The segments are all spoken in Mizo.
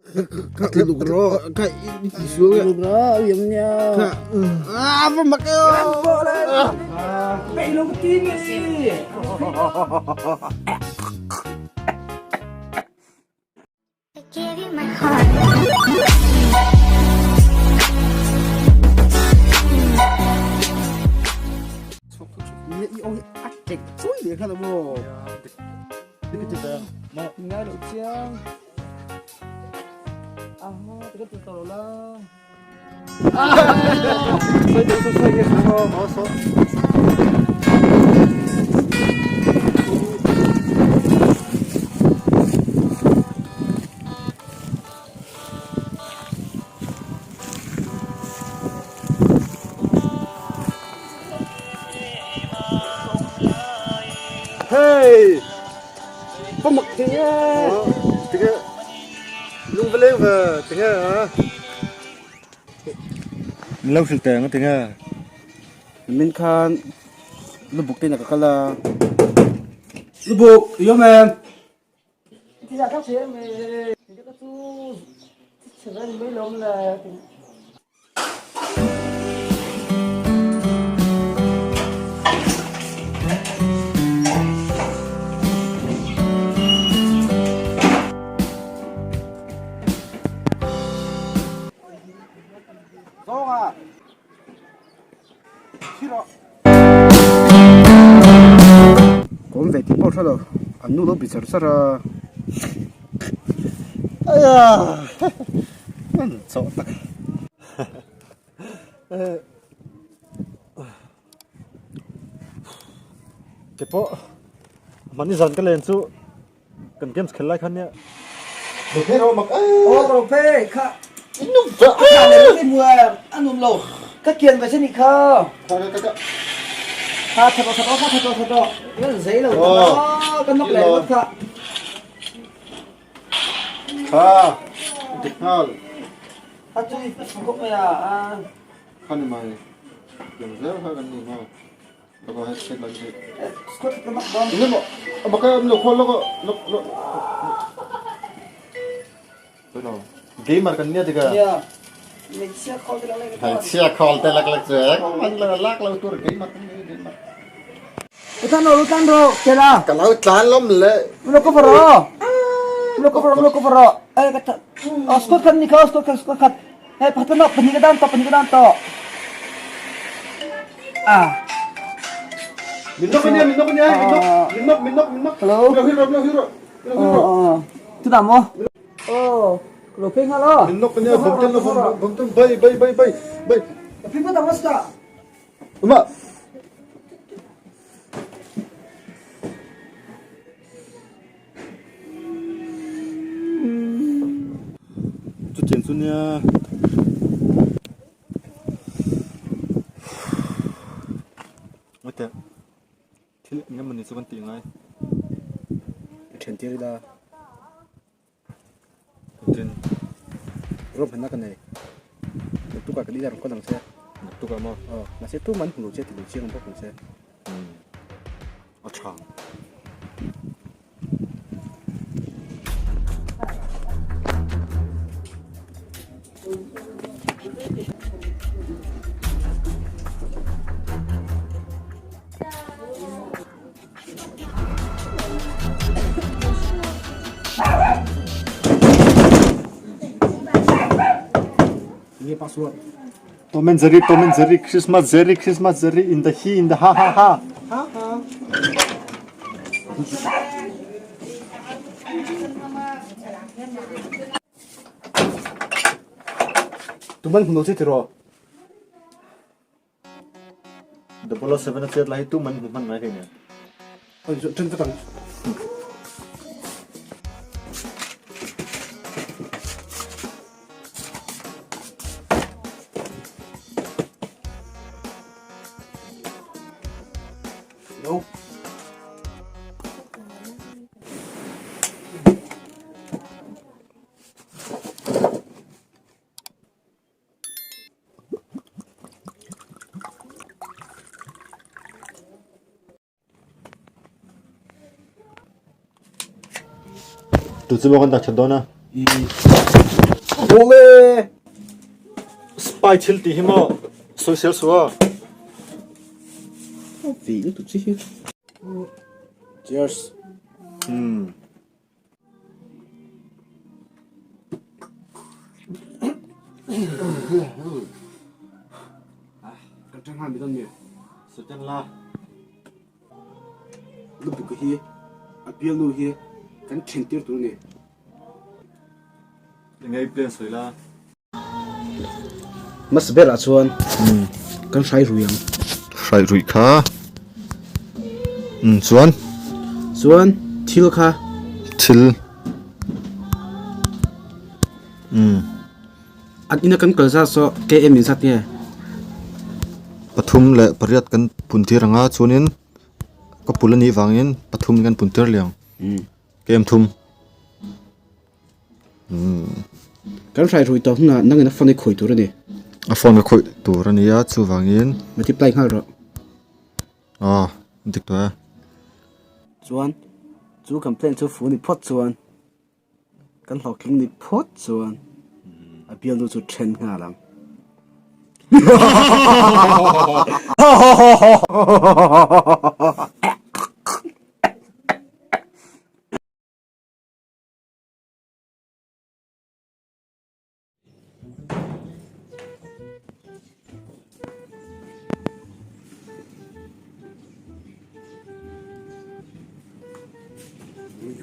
Ka ro ka isu Ka yam nia. Ka ah va mak e. Pe lo ti mi si. I gave you my heart. I kek chui le kha mo. Ngai lo chiang. À, cái từ từ la. Soi soi soi ke mo so. Hey! Có mực thì nghe. Tinge lung va leng ve tinge a. Min lo hrilh teng a tinge. Min khan lubuk te na ka kal a. Lubuk, i awm em? Thì dạ các thế mày thì các chú sẽ lên mấy lông là Zawnga thi rawh. Ka awm ve tih pawh hre lo, an nu lo bi char char a. Aya an chawh tak. Ke pawh mahni zan ka len chu Kan games khel lai khan nia. Lo phei rawh mak ei. Aw ka lo phei kha. Inu va. Ka thla leh ringawt hmu a a nuam lo. Ka kian ve che nih kha. Kha ka ka. Kha tha tawh tha tawh kha tha tawh tha tawh. Ka zei lo ta aw ka nawk leh ringawt kha. Kha dik nghal. Kha chu i khawp mai a. Kha ni mai. Kian zel kha kan ni maw. Gamer kan nia tika. Hmeichhia call te lak lak chu man lo lak lo tur gamer kan ni gamer. Utan ro utan ro kela. Ka lo tlan lom le. Lo cover ro. Lo cover lo cover ro. Ai ka ta. Oh squad kan ni ka squad kan squad khat. Hei pakhat ka nok pahnih ka dan to pahnih ka dan to. Ah. Min nok ania min nok ania min nok min nok min nok min nok. Hello. Lo hero lo hero. Lo hero. Oh. Tu dah mo? Oh. Lo phei nga lo. Min nok ania bom ten lo bom bom ten bay bay bay bay bay. Phei pa tang asta. Uma. Chutiang chu nia Ngaihtuah thil eng emawni chu kan tih ngai Thian tir ila Engtin Ruahmanna ka nei Naktukah kan ila rawn kal ang che Naktukah maw Aw mahse tumah an hmu lo che ti lo chiang bawk ang che. A tha. Enge password? Tom and Jerry, Tom and Jerry, Christmas Jerry, Christmas Jerry, in the he, in the ha ha ha. Ha ha. Tuman hmu lo che tiraw? Double o seven a chet lai hi tuman hmu hman ngai thei nen. Oi, ṭan vat ang. No. Tu chu maw kan dah that dawn a? I. Awle! Spy thil tih hi maw sawisel suh a. Ve lutuk chi hi. Cheers. Umm. Kan tang nghal mai dawn mi. Suten la. Lubuka hi a bialnu hi kan then tir tur a ni. Engei plan sawi la. Hmasa berah chuan kan hrai rui ang. Hrai rui kha chuan. Chuan thil kha. Thil. An ina kan kal zat saw KM in zat nge? 38 kan pun tir ang a chuanin ka pul a nih vangin pathum in kan pun tir leh ang. KM thum. Kan hrai rui tawh hunah nangin a phone i khawih tur a ni. A phone ka khawih tur a nia chuvangin. Multiply nghal rawh. Aw dik tawh e. Chuan chu kan plan chu fu ni phawt chuan kan hlawhtling ni phawt chuan a bialnu chu then nghal ang.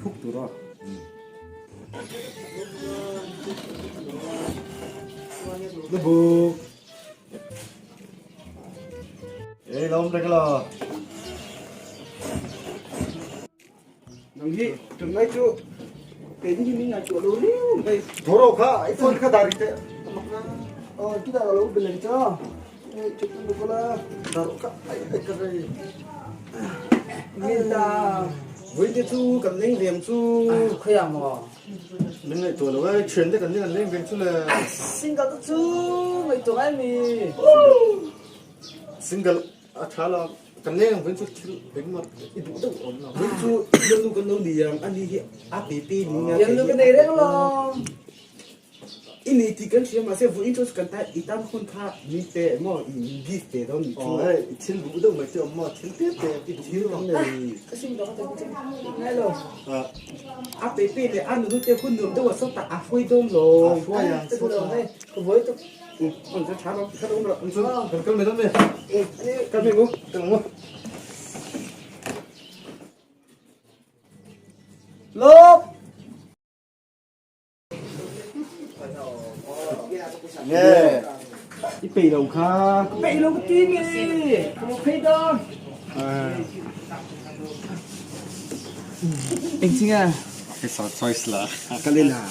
Huk tur a. Lubuk. Ei lo awm reng la. Nang hi tunlai chu keini hi min ngaihtuah lo riau mai. Thoro kha i phone kha dar teh. Aw chutah ka lo bel ang cha. Hei chutah ka la. Dar kha ai ai ka rei. Min ta. Vui te chu kan leng veng chu. Khawi ang maw? Min ngaihtuah lo e, thian te kan nia kan leng veng chu le. Single te chu ngaihtuah ngai mi. Single A tha la, kan leng ang veng chu thil engmah i duh deuh awm lo. Veng chu bialnu kan lo ni ang, ani hi a pe pe ni nga. Bialnu ka nei reng lo. I nei tih kan hria mahse vawiin chu kan ta i tan hun kha min pe emaw i min gift pe dawn ni chu. Aw hei i thil duh deuh mai te awm maw, thil te te i duh deuh ang. Ka sim dawk a ta chu ngai lo. A pe pe leh a nunu te hun nuam deuh a sawtah a hruai dawn lo. A hruai ang sawtah. Ka vawi tuk. Lop. I pei lo kha. Pei lo ka ti mi. Ka lo phei dawn. Eng chi nge? Choice la. Ka le la.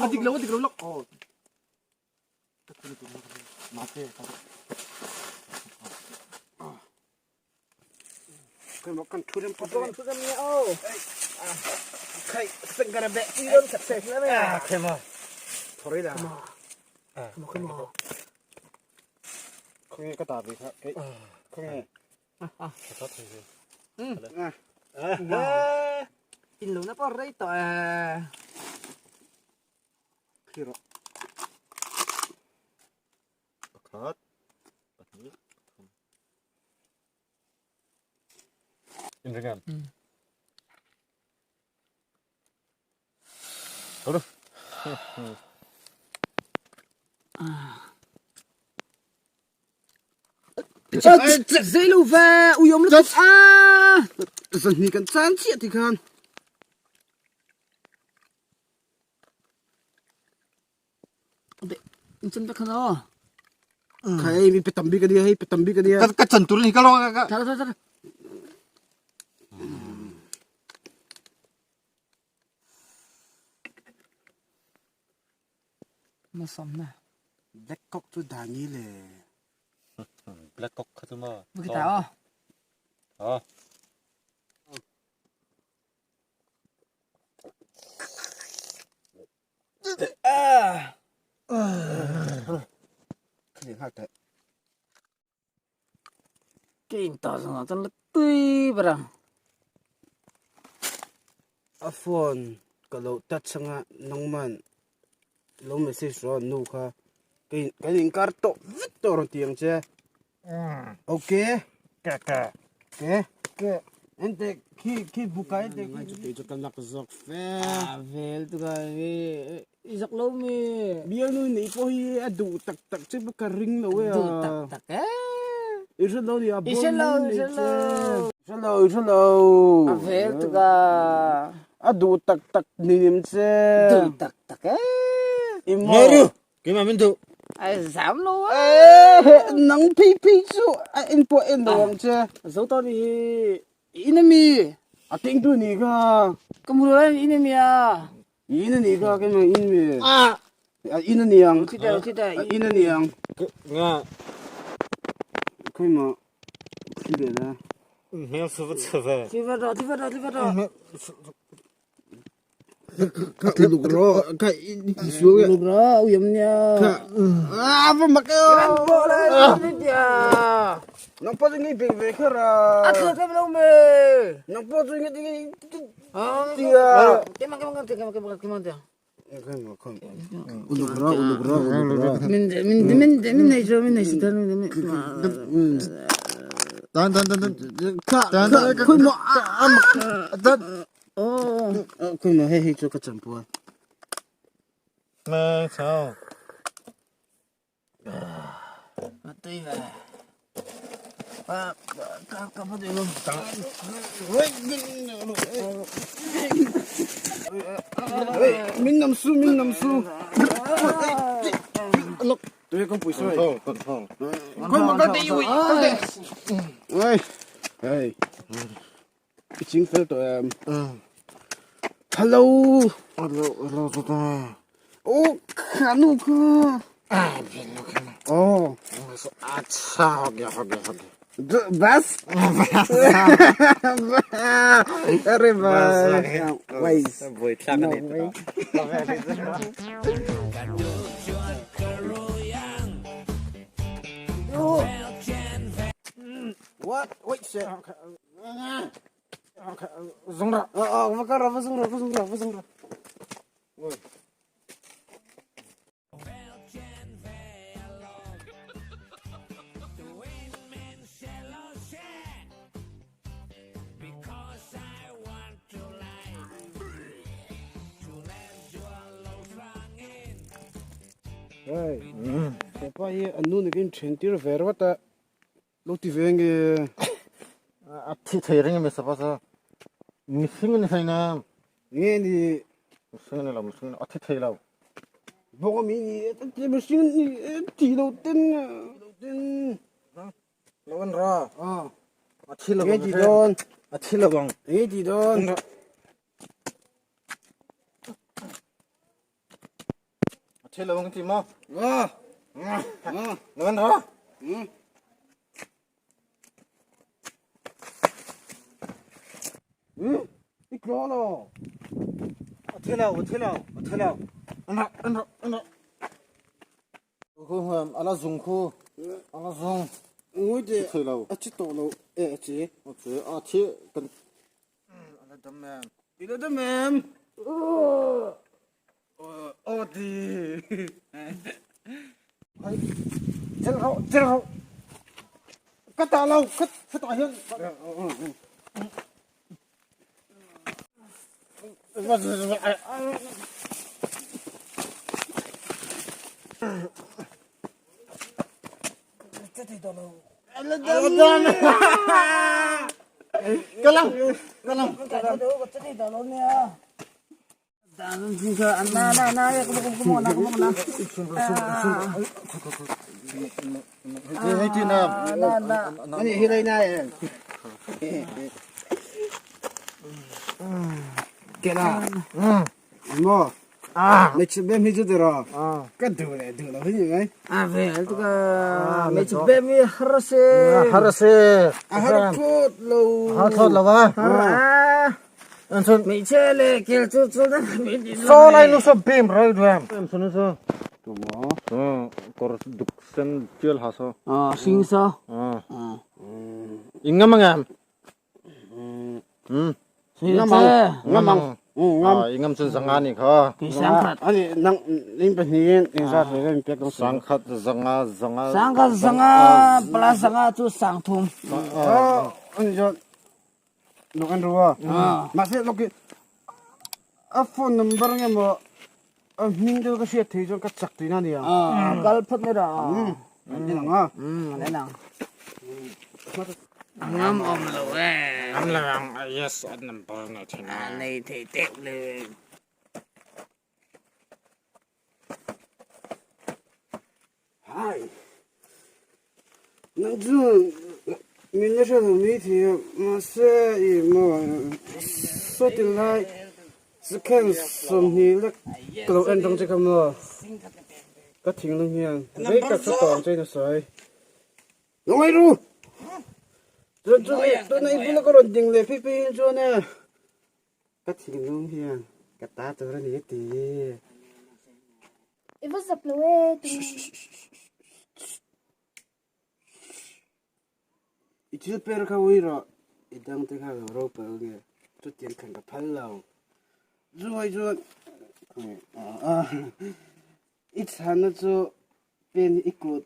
A dik lo a dik lo lawk. In lo na pawh rei tawh e. Pakhat, pahnih, pathum. In ring em? Kal ru. Zei lo ve, ui om lutuk a. Zan hnih kan chan chiah ti khan. In chan ta khan aw. Khai mi pe tam bik ania hei pe tam bik ania. Ka chan tur ni ka lo ka. Thar thar thar. Ma sam na. Black cock chu dani le. Black cock kha chu ma. Ma kita aw. Ah. Ke in ta zangah chuan la tui ber ang. A phone ka lo touch anga nangman lo message rawh nu kha kan inkar tawh vek tawh rawn ti ang che. Okay. Ke ke. Ke ke ente khi khi buka ente khi chu kei chu ka lak zawk fe. A vel tu ka i zak lo mi. Bialnu nei pawh hi a duh tak tak che pawh ka ring lo e a. Duh tak tak e. I hre lo ni a I hre lo i hre lo. I hre lo i hre lo. A vel tu ka. A duh tak tak ni nim che. Duh tak tak e. I maw. Keimah min duh. Ai zam lo a. Eh, nang phei phei chu a en pawh en lo ang che. Zo ta ni hi in ami. A keng tu ni kha. Ka mu lo in ami a. In ani kha keimah in mi. A in ani ang. Thi dai thi dai. A in ani ang. Nga. Keimah thi ve la. Hmel chu va chhe ve. Thi va rawh thi va rawh thi va rawh. Ka ti luk rawh ka i sual luk rawh uyam nia a va mak e kan pawh la ni tia nang pawh chu nge bek ve kher a a thua tlem lo me nang pawh chu nge tia kemang kemang kemang kemang kemang tia uluk rawh uluk rawh uluk rawh min min min min nei chu min nei chu min min Dan dan dan dan ka ka khui mo a a mak dan Oh. Khui mo hei hei chu ka champua. Mẹ sao? Tui về. Ba ka ka pa dulu. Min nam su min nam su. Tui con pui soi. Khui mo ka ti ui. Oi. Hey. I ching fel tawh em? Hello. Hello, hello, tata. Oh, khanu kha. Ah, binu kha. Oh. Acha, ho gaya, ho gaya, ho gaya. Bas. Arey bhai. Wais. Boi thlak ani. What? Wait, shit. Zung ra. Va kal rawh, va zung rawh, va zung rawh, va zung rawh. Hei, hepa hi an nu nikin then tir ve rawt a. Lo ti ve nge. A thi thei ring mi sapa sa. Mihring ni thei na. Nge ni. Mihring ni lo mihring a thi thei lo. Bawk ami ni ti mihring ni ti lo ten lo ten. Lo an ra. A thi lo. Nge ti don. A thi lo bang. Nge ti don. A thi lo ang ti maw? Ah. Lo an ra. I tlaw lo. A thi lo, a thi lo, a thi lo. An ra, an ra, an ra. Khu huam ala zung khu. Ala zung. Ngui te. Thi lo. A chi tawh lo. E a chi. A chi, a thi kan ala dam em. I la dam em. Aw ti. Chel rawh, chel rawh. Ka tah lo, ka tah hian. Maw meichil bem hi chu tiraw ka duh leh duh lo hi ni mai. A ve tu ka meichil bem hi har se. Har se. A har thlawt lo. Har thlawt lo a. Har a. Meichil le kel chu chu da So lai nu so bem roi duam. Sunu so. Tu maw. Kor duk sen tial ha so. A hring so. A. I ngam angem? Um. Ngam ang. Ngam ang. Ngam. I ngam chun zanga ni kha. Sangkhat. Ani nang in pahnihin engzat ve in pek dawng. Sangkhat zanga zanga. Sangkhat zanga plus zanga chu sangthum. Ani chuan lok an ru a. Mahse lok hi a phone number nge maw a hming deuh ka hriat thei chuan ka chak tihna a ni ang. Kal phawt mai rawh. An en ang a. An en ang. Ngam awm lo e. Ngam lo ang yes a number nei thei na. Nei thei teuh le. Hai. Nang chu min la hriat lo mai thei a mahse i maw sawti lai second 20 lek ka lo en tang che kha maw ka thinglung hian rei tak chu tawng che in a sawi. Ngawi ru! Chuan chu tuna i bula ka rawn ding leh phei phei hi chuan e ka thinlung hian ka ta tur a ni a ti. I va zap lo e tu. I thil per kha ui rawh i dang te kha lo ro palh nge chutiang khan ka phal lo. Chuai chuan i chhanna chu pen i kut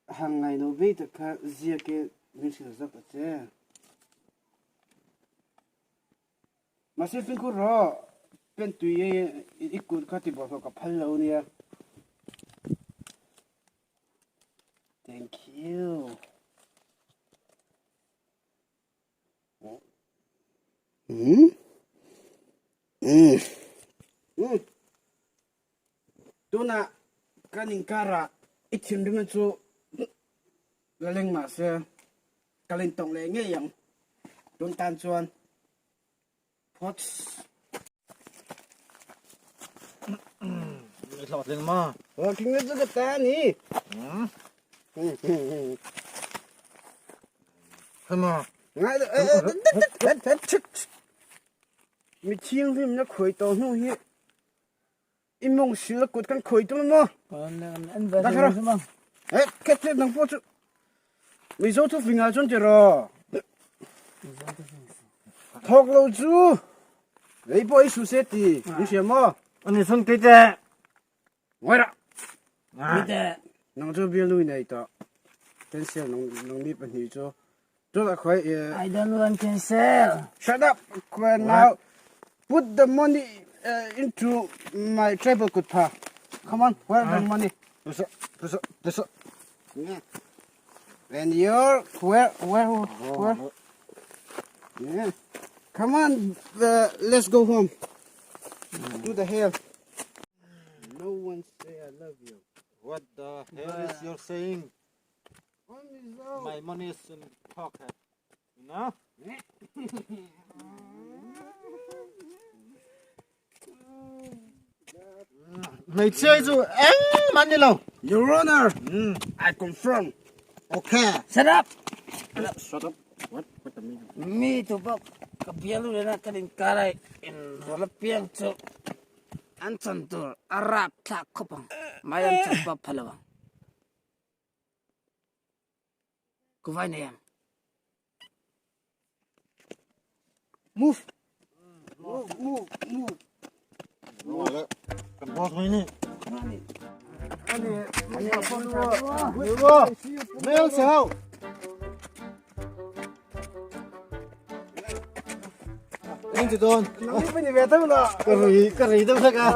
Hang ngai lo vei tak kha ziak i min hrilh zawk ta che. Mahse fimkhur rawh, pen tui i kut kha ti bawlhhlawh ka phal lo nia. Thank you. Hmm? Hmm. Hmm. Tunah kan inkarah i thinrimna chu la leng mah se ka len tawng leh ngei ang. Tun tan chuan phawts. I hlawhtling maw? Hlawhtling na chu ka ta a ni. Hema. Ngai lo. Mi thianghlimna khuai tawh hnu hi i mawng sil a kut kan khuai tum emaw? Eh, khet khet nang pawh chu Mizo thu fingah chuan ti rawh. Thawk lo chu lei pawh i su se ti min hria maw? Ani chun kei te. Ngawi rah. Nang chu bialnu i nei tawh. Cancel nang nang ni pahnih chu. Chutah khuai i. I don't want cancel. Shut up. Khuai now put the money into my travel kut pha. Come on, where the money? Pusa pusa pusa. And your where where where? Yeah. Come on, let's go home. To the hell. No one say I love you. What the hell is your saying? My money is in pocket. You know? Hmeichhia hi chu engmah an ni lo. Your Honor, I confirm. Okay. Shut up! Shut up. What? What the meaning? Mi tu pawh ka bialu lena kan inkar a inrawlh apiang chu an chan tur a rap thlak khawp ang. Mai an chan pawh a pha lo ang. Ku vai nei ang. Move. Move, move, move. Kan boss mai ni. Ani, ani, Mel sao? Anh chị Tôn. Ka ri ka ri deuh hlek a.